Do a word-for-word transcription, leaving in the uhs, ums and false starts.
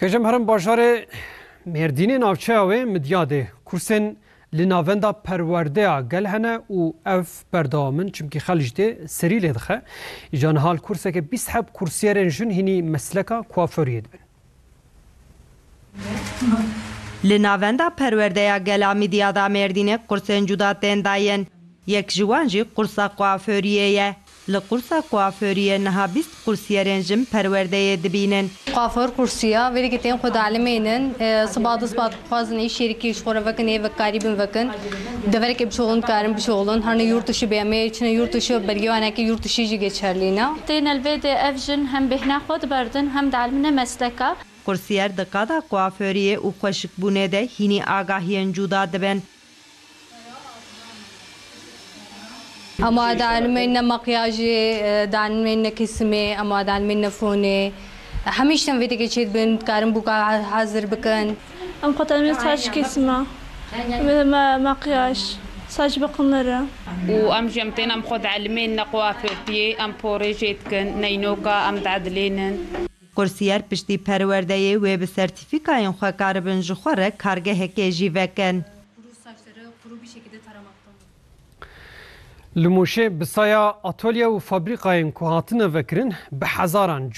Kejim herin bajarê Mêrdînê navçeya wê Midyadê kursên li navenda perwerdeya gel hene û ev berdewam in, çimkî xelk jî tê serî lê dixe. Îca niha li kurseke bîst heb kursiyerên jin hînî mesleka kuaföriyê dibin. Li navenda perwerdeya gela Midyada Mêrdînê kursên cuda tên dayên. Yek ji wan jî qursa kuaföriyê ye. Li qursa kuaföriyê niha bîst qursiyerên jin perwerdeyê dibînin. Kuaför kursiya, vêrî ke tên xwe dielîmênin, e, siba du siba dixwazin îş yerî kê ji xwe re vekin, ê vekarî bin vekin. Devereke bişoxlin dikarin bişoxlin. Herne yurt dışı be, em ê çine yurt dışı, belgewaneke yurt dışı jî geçerlî ne. Tên li vê de ev jin hem bêhna xwe diberdin, hem dielmine mesleka. Qursiyer di qada kuaföriyê û xweşikbûnê de hînî agahiyên cuda dibin. Ama danimên ne makyajê, e, danimên ne kesimê, ama danimên ne fonê. Hemî tiştên vê têkê çêdibin, dikarin bûka hazir bikin. Em xwe temin saç kesime, me, me, makyaj, saç bakımları. Û em jî em tên em xwe dielimên ne kuaförtiyê, em porê jê dikin, neynoka em diedilênin. Qursiyer piştî perwerdeyê wê bi sertîfîkayên xwe karibin ji xwe re kargehekê jî vekin. Kuru saçları kuru bir şekilde taramaktan. Li Mûşê bi saya atolye û fabrîkayên ku hatine vekirin bi hezaran